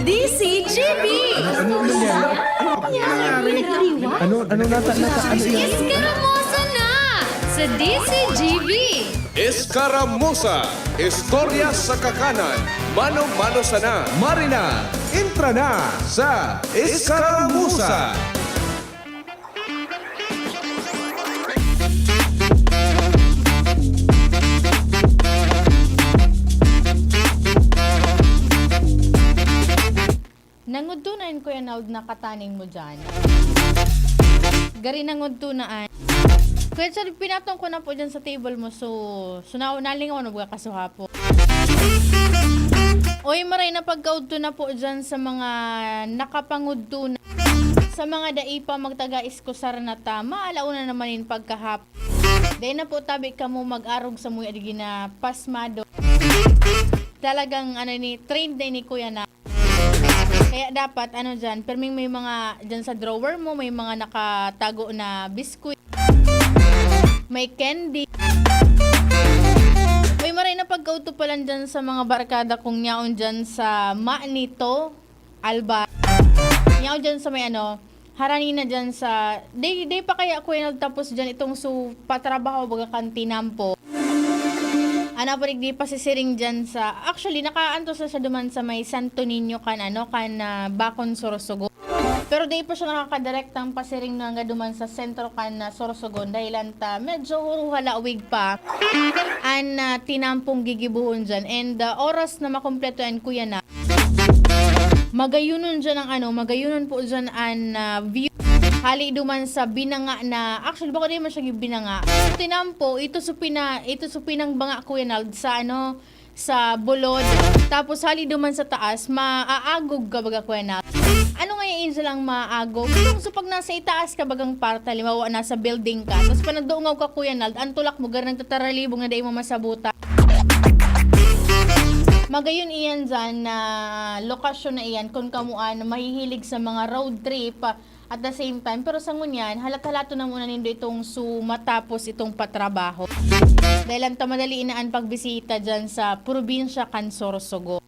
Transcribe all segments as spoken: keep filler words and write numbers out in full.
D C G B. Ano, ano nangyari? Ano, ano nata-, nata-, ano yun? Eskaramosa na sa D C G B. Eskaramusa, istorya sa kakanan, mano-mano sana. Marina, entra na sa Eskaramusa. Nangudto na yun, Kuya Nald, nakataning mo dyan. Gari nangudto na ay. Kuya Chad, pinatong ko na po dyan sa table mo. So, so na, nalingaw na baga kasuha po. Oy, maray na pagkaudto na po dyan sa mga nakapangudto na. Sa mga dai pa, magtaga-iskusar na ta. Maalauna naman yung pagkahap. Dai na po tabi kamo mag-arog sa muya digi na pasmado. Talagang ano ni, trained na ni Kuya na. Kaya dapat, ano dyan, perming may mga dyan sa drawer mo, may mga nakatago na biskwit, may candy. May maray na pagkautupalan dyan sa mga barkada kung yaon dyan sa Manito, Alba. Yaon dyan sa may ano, harani na dyan sa, di, di pa kaya, Kuya, nagtapos dyan itong su-, patrabaho, baga kan tinampo. Ana pa digdi pasisiring dyan sa, actually, nakaantos na siya duman sa may Santo Niño kan, ano, kan, ah, Bacon, Sorsogon. Pero di pa siya nakakadirektang pasiring na nga duman sa sentro kan, ah, Sorsogon, dahilan ta medyo huruha lawig pa an, ah, tinampong gigibohon dyan. And, ah, oras na makumpleto yan, Kuya, na magayunon dyan ang ano, magayunon po dyan an, ah, view. Hali duman sa binanga na, actually, bako di man siya yung binanga. Tinampo, ito su pina-, ito su pinangbanga, Kuya Nald, sa ano, sa bulod. Tapos hali duman sa taas, maaagog ka baga, Kuya Nald. Ano nga yung isa lang maaagog? Yung sa pag nasa itaas ka bagang parte, halimbawa, nasa building ka, tapos panagdungaw ka, Kuya Nald, ang tulak mo, gar nagtataralibong na dai mo masabutan. Magayon iyan dyan na lokasyon na iyan kung kamuan mahihilig sa mga road trip, ah, at the same time. Pero sa ngunyan, halat-halato na muna nindo itong su matapos itong patrabaho. Dahil ang tamadali inaan pagbisita dyan sa probinsya kan Sorsogon.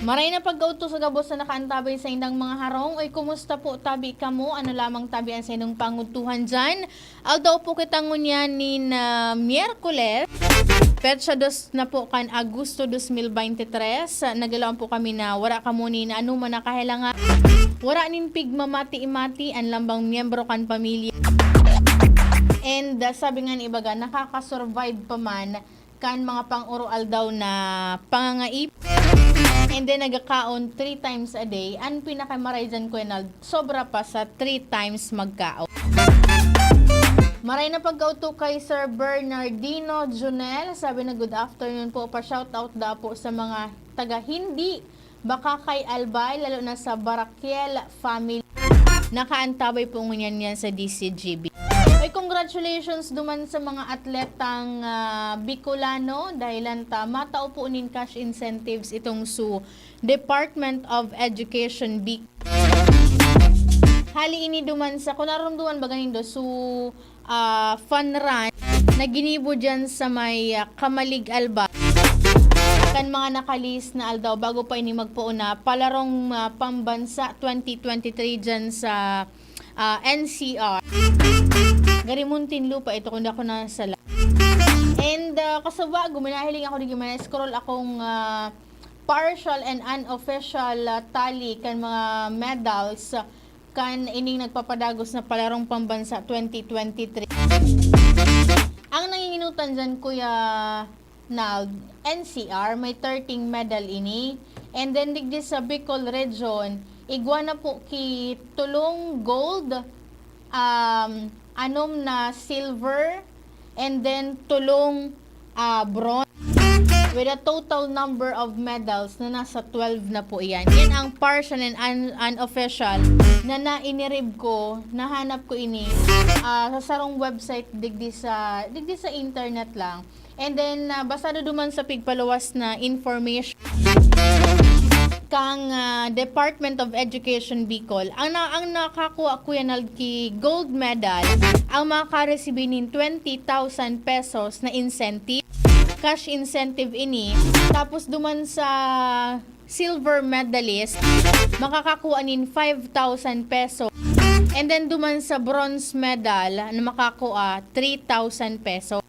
Maray na pagkauto sa gabos na nakaantabay sa indang mga harong. Oy, kumusta po tabi kamo? Ano lamang tabi ang sa inyong pangutuhan dyan? Aldaw po kita ngunyan nin, ah, Miyerkules, petsa dos na po kan Agosto dos mil bente tres. Nagalawan po kami na wara kamo nin anoman na kahelangan. Wara nin pigmamati-mati an lambang miyembro kan pamilya. And, ah, sabi nga ni ibaga, nakaka-survive pa man kan mga pang-oro-aldaw na pangangaip. And then, nagakaon three times a day. An pinakamaray dyan, Kuya Nald, sobra pa sa three times magkaon. Maray na pagkauto kay Sir Bernardino Junel. Sabi na, "Good afternoon po. Pa-shoutout da po sa mga taga Hindi, Bacacay, Albay, lalo na sa Barakiel family." Nakaantabay po ngunyan yan sa D C G B. Ay, congratulations duman sa mga atletang, ah, Bicolano. Dahilan ta, matao po nin cash incentives itong su Department of Education Bicol. Hali ini duman sa, kung narumduman ba ganindo, su, ah, fun run na ginibo dyan sa may, ah, Camalig, Albay. Kan mga nakalihis na aldaw bago pa ini magpoon na palarong, ah, pambansa twenty twenty-three dyan sa, ah, N C R. Gari Muntinlupa ito, kung di ako nasala. And, ah, kasubago, minahiling ako, di man scroll akong, ah, partial and unofficial, ah, tally kan mga medals kan ining nagpapadagos na palarong pambansa twenty twenty-three. Ang nanginginutan dyan, Kuya Nald, N C R, may thirteen medal ini. And then, digdi sa Bicol Region, igwa na po ki tolong gold, um, anom na silver, and then tolong, ah, bronze. With a total number of medals na nasa twelve na po iyan. Yan ang partial and un-, unofficial na nainirib ko, nahanap ko ini, ah, sa sarong website digdi sa, digdi sa internet lang. And then, ah, basado duman sa pigpaluwas na information kang, ah, Department of Education Bicol, ang na-, ang nakakuha, Kuya Nald, ki gold medal, ang makakaresibi nin twenty thousand pesos na incentive. cash incentive ini. Tapos duman sa silver medalist, makakakuha nin five thousand peso. And then duman sa bronze medal na makakuha three thousand peso.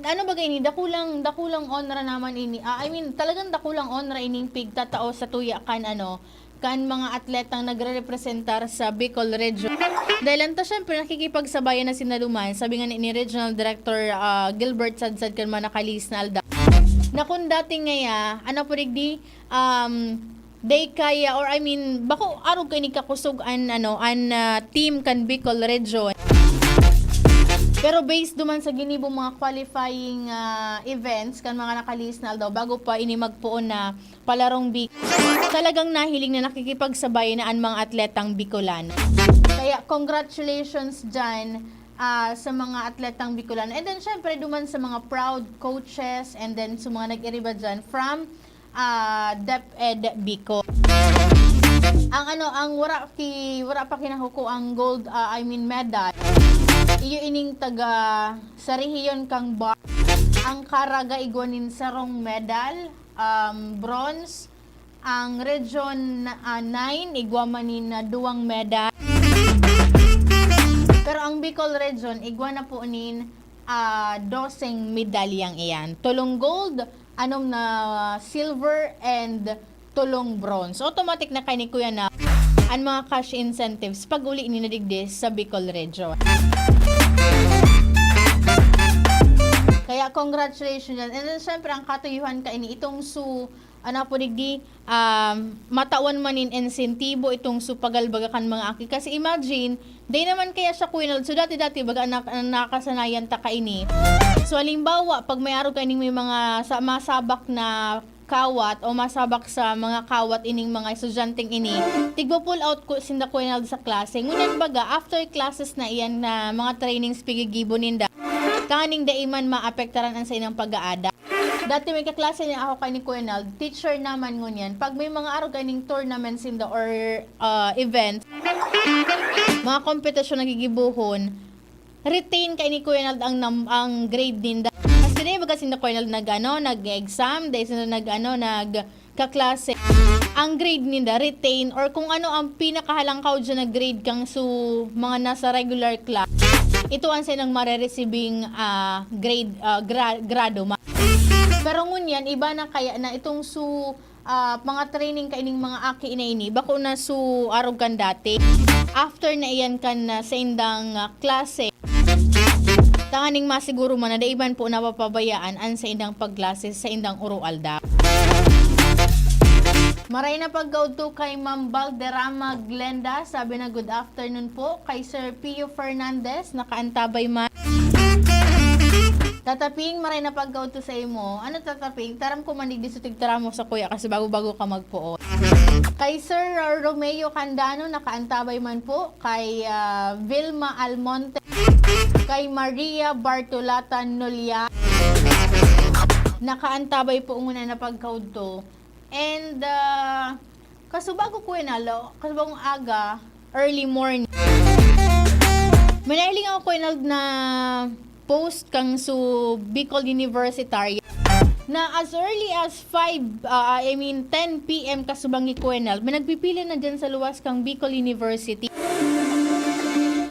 Ano ba ini? Dakulang, dakulang onra naman ini. Ah, I mean, talagang dakulang onra ining pigtatao sa tuya kan ano, kan mga atletang nagrerepresentar sa Bicol Region. Dahil anta, syempre, nakikipagsabayan na sila duman. Sabi nga ni, ni Regional Director, ah, Gilbert Sadsad kan mga nakalis na aldaw, na kung dati ngaya, ano po digdi, um, they kaya, or I mean, bako arog kay nagkakusog an, ano, an, ah, team kan Bicol Region. Pero based duman sa ginibong mga qualifying, ah, events kan mga nakalis na aldaw, bago pa ini magpoon na palarong Bicol, talagang nahiling na nakikipagsabay na an mga atletang Bicolano. Kaya congratulations dyan, ah, sa mga atletang Bicolano. And then, syempre, duman sa mga proud coaches and then sa mga nag-iriba dyan from, ah, DepEd Bicol. Ang ano, ang wara ki, wara pa kinakuko ang gold, ah, I mean medal. Iyo ining taga sa rehiyon kang Bar. Ang Caraga igwa nin sarong medal, um, bronze. Ang Region, ah, nine, igwa man nin, ah, duwang medal. Pero ang Bicol Region, igwa na po nin, ah, doseng medalyang iyan. Tolong gold, anom na silver, and tolong bronze. Automatic na kay ni Kuya na an mga cash incentives pag uli ni nadigdi sa Bicol Region. Kaya congratulations dyan. And then, syempre, ang katuyuhan ka ini, itong su, ano po digdi, um, matawan man nin insentibo itong su pagalbaga kan mga aki. Kasi imagine, day naman kaya siya, Kuya Nald. So, dati-dati, baga, na, nakasanayan ta kaini. So, halimbawa, pag may arog kaining may mga sa, masabak na kawat o masabak sa mga kawat ining mga estudyanteng ini, tigpo-pull out ko sinda, Kuya Nald, sa klase. Ngunyan baga, after classes na iyan na mga trainings pigigibo ninda, tanganing dai man maapektaran an saindang pag-aada. Dati may kaklase niya ako kay ni Kuya Nald, teacher naman ngunyan. Pag may mga arog kaining tournaments sinda or, ah, event, mga kompetisyon na gigibohon, retain kay ni Kuya Nald ang nam-, ang grade ninda. Kasi dai baga sinda, Kuya Nald, nag-ano, nag-exam, dai sinda nag-ano, nagkaklase. Ang grade ninda, retain, or kung ano ang pinakahalangkaw dyan na grade kang su mga nasa regular class, ito ang silang mareresibing, ah, grade, ah, gra-, grado ma-. Pero ngunyan, iba na kaya na itong su ah, mga training kaining mga aki na ini, bako na su arog kan dati. After na iyan kan, ah, saindang, ah, klase, tanganing masiguro man na dai man po napapabayaan an saindang pagklase sa saindang oro-aldaw. Maray na pagkaudto kay Ma'am Valderrama Glenda, sabi na, "Good afternoon po." Kay Sir Pio Fernandez, nakaantabay man. Tata Ping, maray na pagkaudto sa imo. Ano, Tata Ping? Taram ko man digdi sa tigtaramo sa kuya kasi bago-bago ka magpoon. Kay Sir Romeo Candano, nakaantabay man po. Kay, ah, Vilma Almonte. Kay Maria Bartolata Nolya. Nakaantabay po nguna na pagkaudto. And, ah, kaso bago, Kuya Nald, kaso bagong aga, early morning. May nahiling ako, Kuya Nald, na post kang su Bicol Universitarian na as early as five, ah, I mean, ten P M kasubang ni Kuya Nald, may nagpipila na dyan sa luwas kang Bicol University.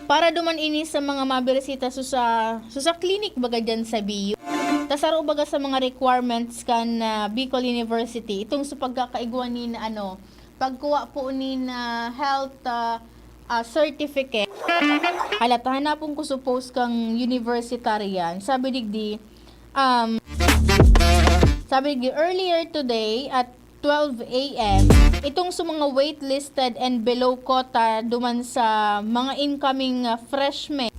Para duman ini sa mga mabirisita su sa, su sa clinic baga dyan sa B U. Ta saro baga sa mga requirements kan, ah, Bicol University, itong sa pagkakaigwa nin, ano, pagkuha po nin, ah, health, ah, ah, certificate. Hala, ta hanapon ko su post kang universitarian. Sabi digdi, um, sabi digdi, earlier today at twelve A M, itong sa mga waitlisted and below quota duman sa mga incoming, ah, freshmen,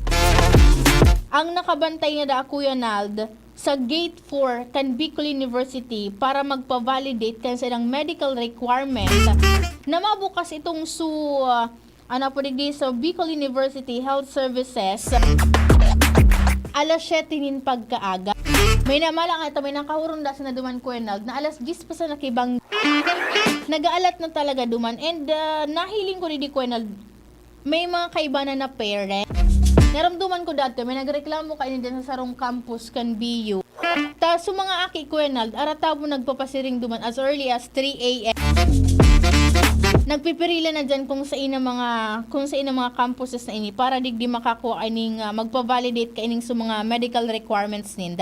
ang nakabantay na da, Kuya Nald, sa gate four kan Bicol University para magpa-validate kan silang medical requirement na mabukas itong su, ah, ano po digdi sa Bicol University Health Services, alas siyete nin pagkaaga. May namala nga ito, may nakahurong da sa naduman, Kuya Nald, na alas diyes pa sa nakibang. Nag-aalat na talaga duman. And, ah, nahiling ko digdi, Kuya Nald, may mga kaibanan na parent. Naramduman ko dati, may nagreklamo kaini dyan sa sarong campus kan B U. Ta, so mga aki ko yan, Nald, arata mo nagpapasiring duman as early as three a m. Nagpipirila na dyan kung sa ina mga, kung sa ina mga campuses na ini para digdi makakuha ining, ah, magpa-validate ka ining sa mga medical requirements ninda.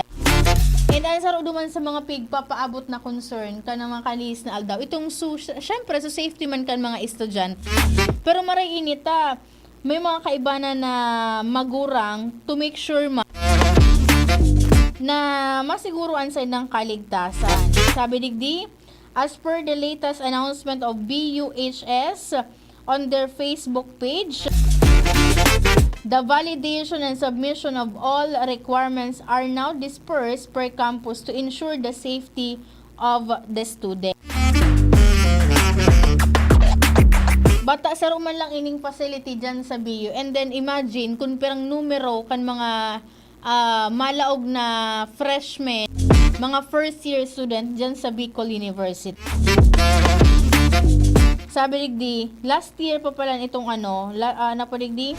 And ang saro duman sa mga pigpapaabot na concern kan mga kanis na aldaw, itong su-, syempre, sa safety man kan mga estudyante. Pero maray ini ta, may mga kaibanan na magurang to make sure ma-, na masiguruan sa indang kaligtasan. Sabi digdi, as per the latest announcement of B U H S on their Facebook page, the validation and submission of all requirements are now dispersed per campus to ensure the safety of the student. Bata, saro man lang ining facility dyan sa B U. And then imagine kung pirang numero kan mga, ah, malaog na freshmen, mga first year student dyan sa Bicol University. Sabi digdi, last year pa pala itong ano, la, ah, ano po digdi?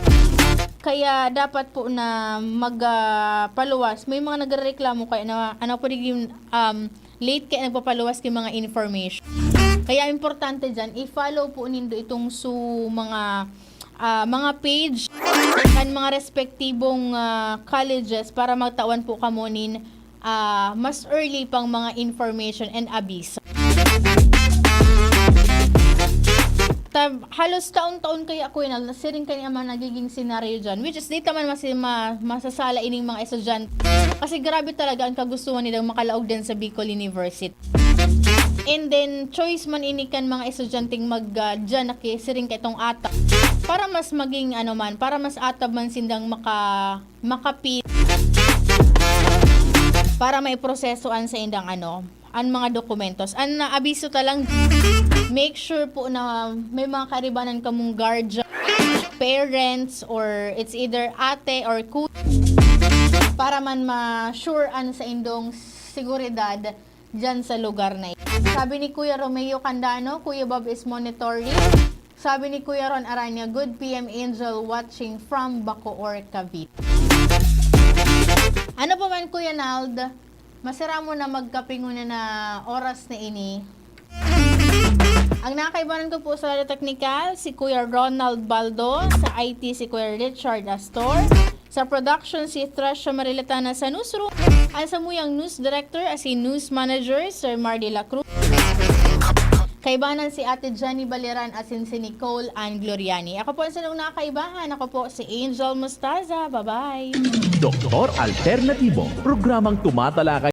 Kaya dapat po na mag, ah, paluwas. May mga nagrereklamo kaya na, ano po digdi, um, late kaya nagpapaluwas ng mga information. Kaya importante dyan, i-follow po nindo itong su mga, ah, mga page kan mga respektibong, ah, colleges para magtawan po kamo nin, ah, mas early pang mga information and abiso. Ta-, halos taon-taon kaya, Kuya Nal, na siring kani ang mga nagiging senaryo dyan, which is di ta man masi-, ma-, masasala ining mga estudyante. Kasi grabe talaga ang kagustuhan nilang makalaog din sa Bicol University. And then, choice man ini kan mga estudyanteng mag, ah, dyan nakisiring ka itong atap. Para mas maging, ano man, para mas atab man sindang maka-, makapit. Para maiproseso an sa indang, ano, an mga dokumentos. An, ah, abiso ta lang, make sure po na may mga kaibanan kamong guardian, parents, or it's either ate or kuya, para man ma-sure an sa indong seguridad dyan sa lugar na ito. Sabi ni Kuya Romeo Candano, Kuya Bob is monitoring. Sabi ni Kuya Ron Aranya, "Good P M Angel watching from Bacoor, Cavite." Ano pa man, Kuya Nald? Masira mo na magkape nguna na oras na ini. Ang nakaibanan ko po sa teknikal, si Kuya Ronald Baldo, sa I T, si Kuya Richard Astor, sa production, si Thrasha Mariletana, sa newsroom, ang samuyang news director, as in news manager, Sir Mar de la Cruz. Kaibanan si Ate Jenny Baliran, as in si Nicole Ann Gloriani. Ako po ang sinong nakaibahan. Ako po si Angel Mostaza. Bye-bye. Doktor Alternatibo, programang tumatalakay